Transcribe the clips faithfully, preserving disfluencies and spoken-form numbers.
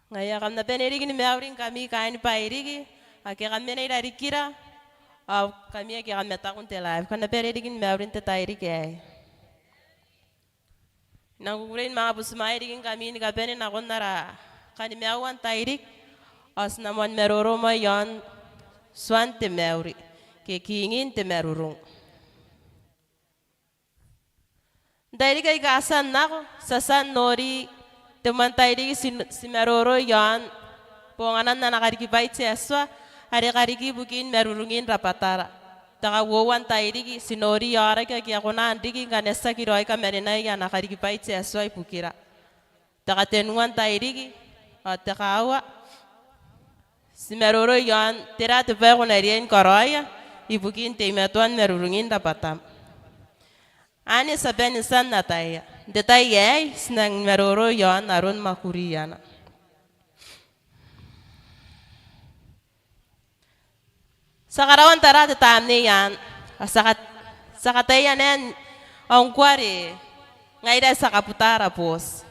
Ngaia, kam na bane riki ni mauri ngkami kaain Bairiki ake kam mena irarikira, ao ngkami ake kam mataku n te live, kam na bane riki ni mauri n te tairiki aei. I nang kukurei ni manga butimwaea riki ngkami ni kabane nakon ara kanimaua n tairiki, ao ti na moan maroro moa iaon tuan te mauri ke kiingin te marurung. N tairiki aika a tia n nako, ti a tia n nori te moan tairiki ti, ti maroro iaon bonganan ana karikibwai te Atua are kariki ibukin marurungin rabwatara. Te kauoua n tairiki ti nori aoraki ake a kona n riki ngkana ti aki roko ni kamanenai ana karikibwai te Atua ibukira. Te katenua n tairiki, ao te kaaua, ti maroro iaon tera te bwai ae ko na riai ni karaoia ibukin teimatoan marurungin rabwatam. Anne ti a bane n tia n ataia. N te tai aei ti nang maroro iaon aron mwakuriana. Ti a karaua n tara te tamnei anne, ao ti a kat-, ti a kataia naba n ngkoa are ngaira ti a kabuta ara booti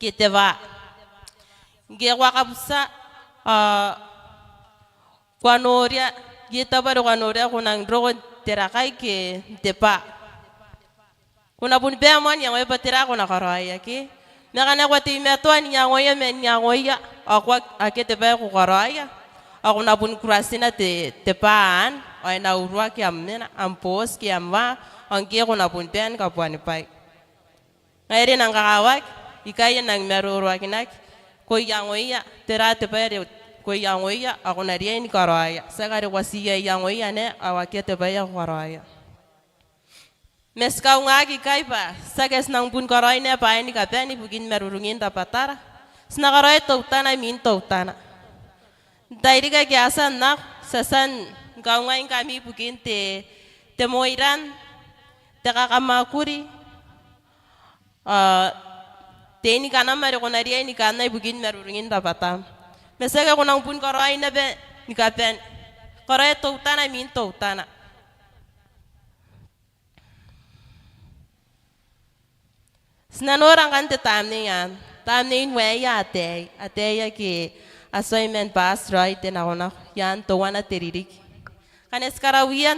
ke te bwaa. Ngke ko a kabuta, ao ko a noria, ngke tao bwa are ko a noria ko nang roko n te rakai ke n te bwaa. Ko na bon bae moa n iangoia bwa tera ae ko na karaoia ke. Ma ngkana ko a teimatoa n iangoia man iangoia, ao ko a, akea te bwai ae ko karaoia, ao ko na bon kuratina te, te bwaa anne, ao e na uruaki am mena, am booti ke am bwaa, ao ngke ko na bon bae ni kabuanibwai. Ngaia are e nang kakawaki, ikai e nang maroroakinaki, ko iangoia, tera te bwai are ko iangoia, ao ko na riai ni karaoia. Tiaki are ko a tia iangoia naba, ao akea te bwai ae ko karaoia. Ma ti kaungaaki ikai bwa tiaki ae ti nang bon karaoi naba bwaai ni kabane ibukin marurungin rabwatara. Ti na karaoi teutana imwin teutana. N tairiki ake a tia n nako, ti a tia ni kaungaingkami ibukin te, te moiran, te kakamwakuri, ao te inikanam are ko na riai ni kanna ibukin marurungin rabwatam. Ma tiaki ae ko nang bon karaoi naba ni kabane. Karaoi teutana imwin teutana. Ti na nora ngkanne te tamnei anne, tamnein waeia ataei, ataei ake a tuai man bati raoi te nakonako i aan teuana te ririki. Ngkana ti karaua,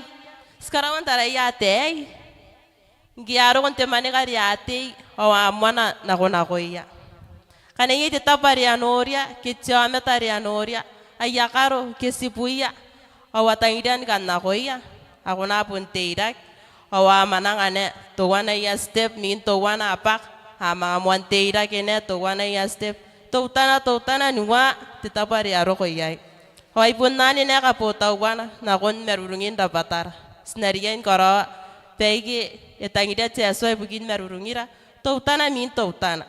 ti karaua n taraia ataei, ngke a roko n te mwaneka are a tei, ao a moana nakonakoia. Ngkana iai te tabo are a noria, ke te aomata are a noria, aia karo, ke tibuia, ao a tangiria ni kan nakoia, a kona bon teirake, ao a mwananga naba, teuana aia step, imwin teuana abwaka, a manga moan teirake naba, teuana aia step, teutana, teutana, n uaa te tabo are a roko iai. Ao ai bon anne naba kabotauana nakon marurungin rabwatara. Ti na riai ni karaoa baike e tangiria te Atua ibukin marurungira, teutana imwin teutana.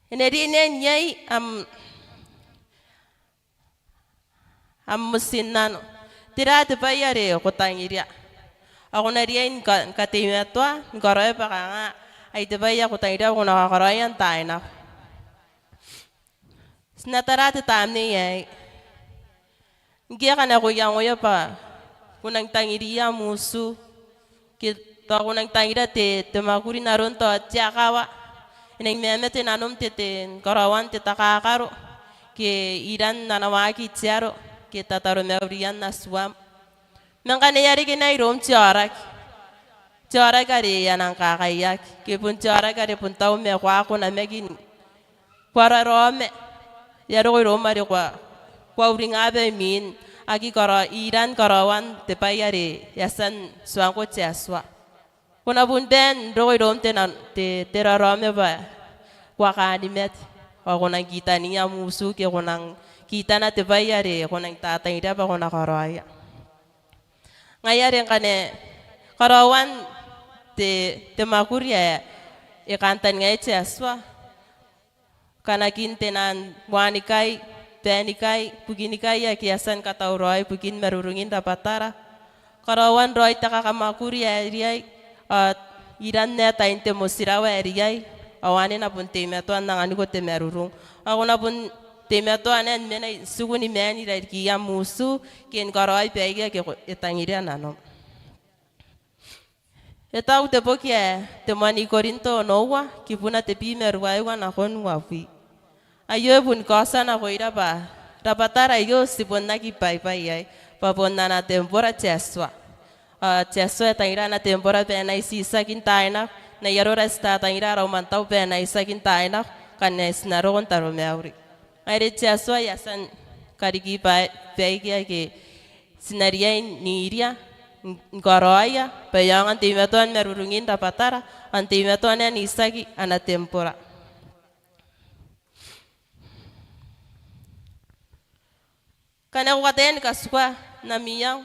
E na riai naba n iai am, am motinnano. Tera te bwai are ko tangiria? Ao ko na riai ni ka-, ni kateimatoa ni karaoia bwa kanga ai te bwai ae ko tangiria bwa ko na kakaraoia n taai nako. Ti na tara te tamnei aei. Ngke ngkana ko iangoia bwa ko nang tangiriia am utu, ke tao ko nang tangiria te, te mwakuri n aron tao te akawa, e nang mamate nanom te, te karaoan te takakaro, ke iran ana waaki te aro, ke tataromaurian Atuam. Ma ngkana e a reke naba iroum te aoraki, te aoraki are e a nang kakaiaki, ke bon te aoraki are bon tau ma ko aki namwaki ni, ko a raraoma, e a roko iroum are ko a, ko a uringa bwa imwin aki kara-, iran karaoan te bwai are e a tia n tuangko te Atua. Ko na bon bae n roko iroum te nan-, te, te raraoma bwa ko a kaan ni mate. Ao ko nang kitaniia am utu ke ko nang kitana te bwai are ko nang tatangiria bwa ko na karaoia. Ngaia are ngkana karaoan te, te mwakuri ae e kantaningaia te Atua, kanakin te nang wanikai, baenikai, bukinikai ake a tia ni katauraoi ibukin marurungin rabwatara. Karaoan raoi te kakamwakuri ae riai, ao iran naba tain te motirawa ae riai, ao anne e na bon teimatoa n anganiko te marurung. Ao ko na bon teimatoa naba ni mena n tiku ni maan irarikiia am utu, ke ni karaoi baike ake ko, e tangiria nanom. E taku te boki ae te moan I-Korinto onoua, kibuna te bwi ma ruaiwa nakon uabwi. Aio e boni kaotia nakoira bwa rabwatara aio ti bon aki baibai iai, bwa bon ana tembora te Atua. Ao te Atua e tangira ana tembora bwa e na itiitiaki n taai nako, n ai arora ti tatangira ara umwantabu bwa e na itiaki n taai nako, ngkana ti na roko n taromauri. Are te Atua e a tia ni kariki bwa, baike ake ti na riai n iria, n, ni karaoia, bwa e aonga n teimatoa ni marurungin rabwatara, ao n teimatoa naba n itiaki ana tembora. Ngkana ko kataia ni katikua n am iango,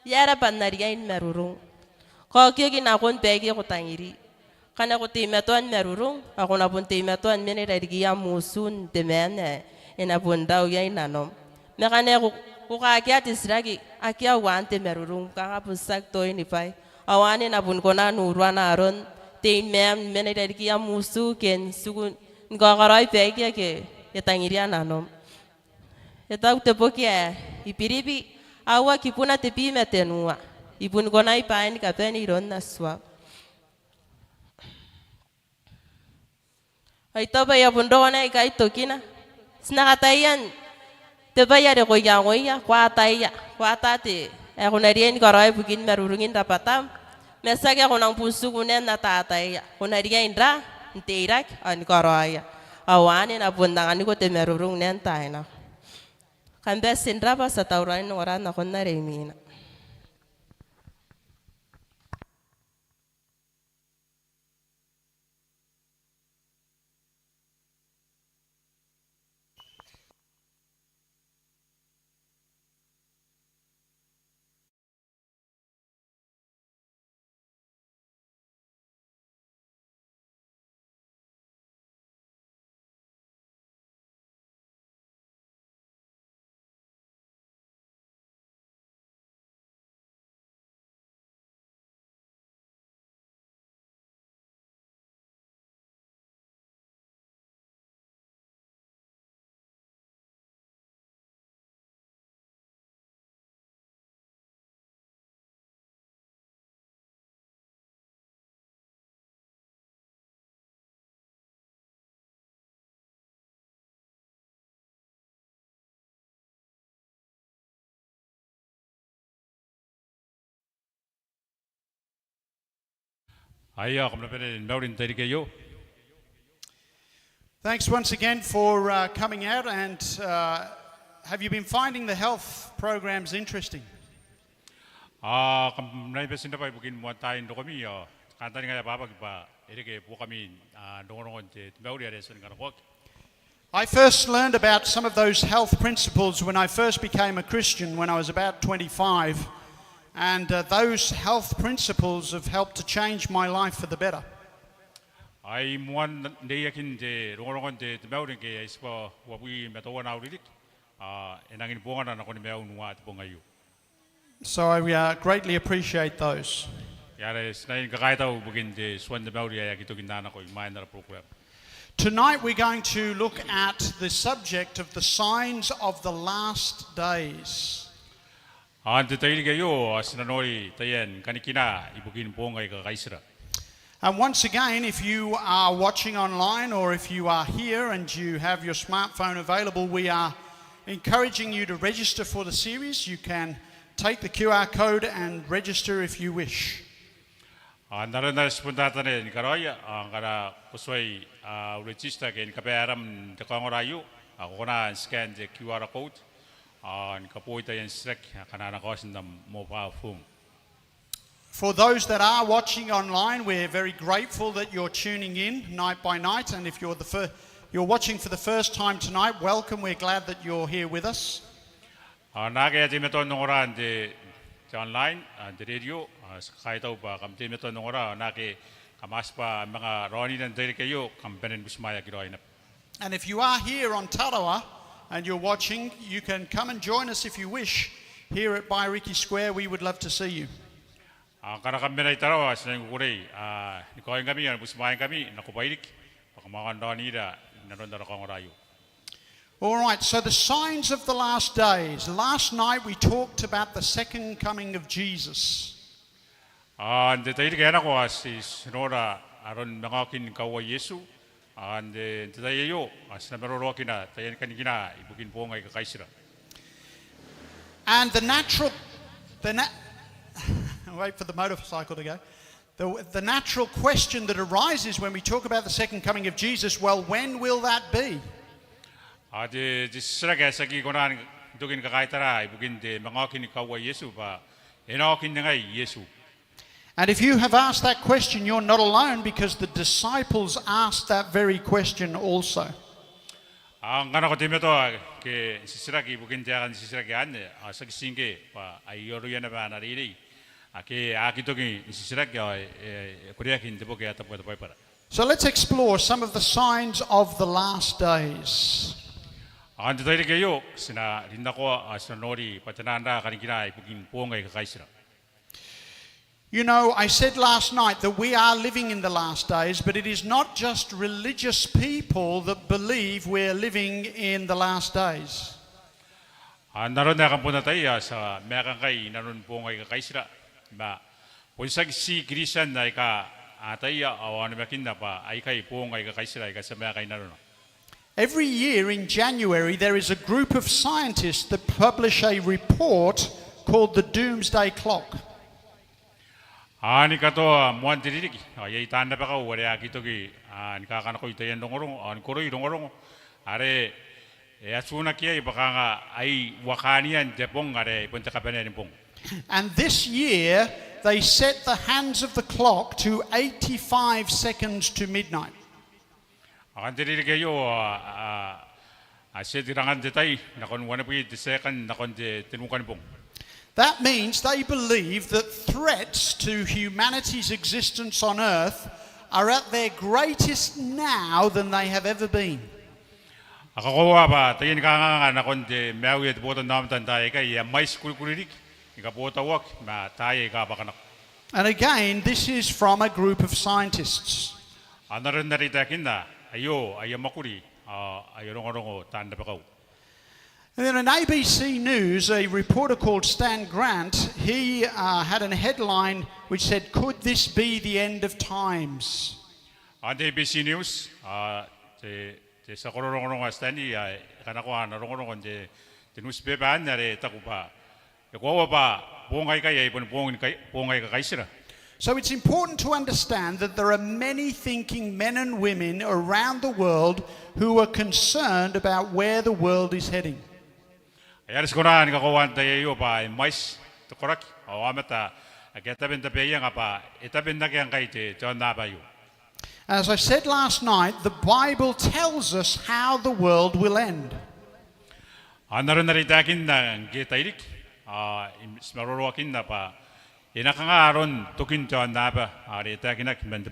e aera bwa N na riai ni marurung? Ko okioki nakon baike ko tangiri. Ngkana ko teimatoa ni marurung, ao ko na bon teimatoa ni mena i rarikiia am utu n te maan ae e na bon rau iai nanom. Ma ngkana ko, ko kakea te titiraki, akea uaan te marurung, kanga bon tiaki toini bwai. Ao anne e na bon kona n uruana aron tein maam ni mena i rarikiia am utu ke n tiku ni kakaraoi baike ake e tangiria nanom. E taku te boki ae I-Biribi aua, kibuna te bwi ma tenua. I bon konai bwaai ni kabane iroun Atua. Ao I taku bwa e a bon roko naba ikai tokina. Ti na kataia n te bwai are ko iangoia, ko ataia, ko ata te ae ko na riai ni karaoia ibukin marurungin rabwatam. Ma tiaki ae ko nang bon tiku naba n ataataia. Ko na riai n ra, n teirake, ao ni karaoia. Ao anne e na bon anganiko te marurung n taai nako. Kam bati n rabwa, ti a tauraoi n ongora nakon are imwina. Aio, kam na bane ni mauri n te tairiki aio. Thanks once again for, uh, coming out, and, uh, have you been finding the health programs interesting? Ao kam na bati n rabwa ibukin moan taai n rokomi, ao kantaningaia bwa e reke buokami, a, rongorongon te, te mauri are e tia ni kanakoaki. I first learned about some of those health principles when I first became a Christian when I was about twenty-five, and, uh, those health principles have helped to change my life for the better. Ao I moan reiakin te rongorongon te, te mauri ngke I a tibwa uabwi ma teuana au ririki, ao e nangi ni bongana nakoni maiu n ua te bong aio. So I, uh, greatly appreciate those. Ngaia are ti na kakaitau ibukin te tuan te mauri ae aki toki n nako imwain ara program. Tonight we're going to look at the subject of the signs of the last days. Ao n te tairiki aio, ao ti na nori taian kanikina ibukin boong aika kaitira. And once again, if you are watching online or if you are here and you have your smartphone available, we are encouraging you to register for the series. You can take the Q R code and register if you wish. Ao n aron are ti bon tataneiai ni karaoia, ao ngkana ko tuai, a, register ke ni kabaea aram n te kaongora aio, ao ko kona n scan te Q R code, ao ni kaboi taian titiraki akana a na kaoti n am mobile phone. For those that are watching online, we're very grateful that you're tuning in night by night, and if you're the fir-, you're watching for the first time tonight, welcome. We're glad that you're here with us. Ao naake a teimatoa n ongora n te, te online, a, n te radio, a, ti kakaitau bwa kam teimatoa n ongora, ao naake kam a tibwa manga raonira n te tairiki aio, kam bane ni butimwaeaki raoi naba. And if you are here on Tarawa and you're watching, you can come and join us if you wish here at Bairiki Square. We would love to see you. Ao ngkana kam mena i Tarawa, ti nang kukurei, a, ni kaoingkami, a, ni butimwaeingkami nako Bairiki, bwa kam aonga n raonira n aron ara kaongora aio. All right, so the signs of the last days. Last night we talked about the second coming of Jesus. Ao n te tairiki ae nako ao ti, ti nora aron manga okin kaua Iesu. Ao n te, n te tai aio ao ti na maroroakina taian kanikina ibukin boong aika kaitira. And the natural, the na- wait for the motorcycle to go. The, the natural question that arises when we talk about the second coming of Jesus, well, when will that be? Ao te, te titiraki ae ti aki kona n toki ni kakaitara ibukin te manga okin kaua Iesu bwa e na oki n ningai Iesu. And if you have asked that question, you're not alone, because the disciples asked that very question also. Ao ngkana ko teimatoa ke n titiraki ibukin te aeka n titiraki anne, ao tiaki ti ngkoe bwa aio aroia naba ana reirei ake a aki toki n titiraki ao e, e, e koreaki n te boki ae tabu ae te Baibara. So let's explore some of the signs of the last days. Ao n te tairiki aio ti na rin nakoa ao ti na nori bwa te naan ra kanikina ibukin boong aika kaitira. You know, I said last night that we are living in the last days, but it is not just religious people that believe we're living in the last days. Ao n aron ae kam bon ataia ao ti a maeka ngkai inanon boong aika kaitira, ma bon tiaki ti Kristian aika a ataia ao a onimakinna bwa aikai boong aika kaitira aika ti a maeka inanona. Every year in January, there is a group of scientists that publish a report called the Doomsday Clock. Ao ni katoa moan te ririki ao iai taan rabakau are a aki toki, a, ni kakanakoi taian rongorongo ao ni koroi rongorongo are e atunaki iai bwa kanga ai uakanian te bong are bon te kabanea ni bong. And this year, they set the hands of the clock to eighty-five seconds to midnight. Ao n te ririki aio a, a, a tieti rangan te tai nakon wanibwi te second nakon te, te nukanibong. That means they believe that threats to humanity's existence on earth are at their greatest now than they have ever been. A kakoaua bwa taiani kanganga nakon te maiuia te botannaomata n taai aikai e a mwaiti kurikuri riki ni kabotauaki ma taai aika a bwaka nako. And again, this is from a group of scientists. Ao n aron are I taekinna, aio aia mwakuri ao aia rongorongo taan rabakau. And then on A B C News, a reporter called Stan Grant, he, uh, had a headline which said, "Could this be the end of times?" Ao n te A B C News, a, te, te tia koro rongorongo ae Stan, a, e kanakoa ana rongorongo n te, te newspaper anne are e taku bwa e koaua bwa boong aikai ai bon boong ni kai, boong aika kaitira. So it's important to understand that there are many thinking men and women around the world who are concerned about where the world is heading. Ai are ti kona ni kakoaua n te tai aio bwa e mwaiti te koraki ao aomata ake a tabe n tabeaianga bwa e tabe n akea ngkai te, te aonnaba aio. As I said last night, the Bible tells us how the world will end. Ao n aron are I taekinna ngke tairiki, a, ti maroroakinna bwa e na kanga aron tokin te aonnaba are e taekinaki man te boki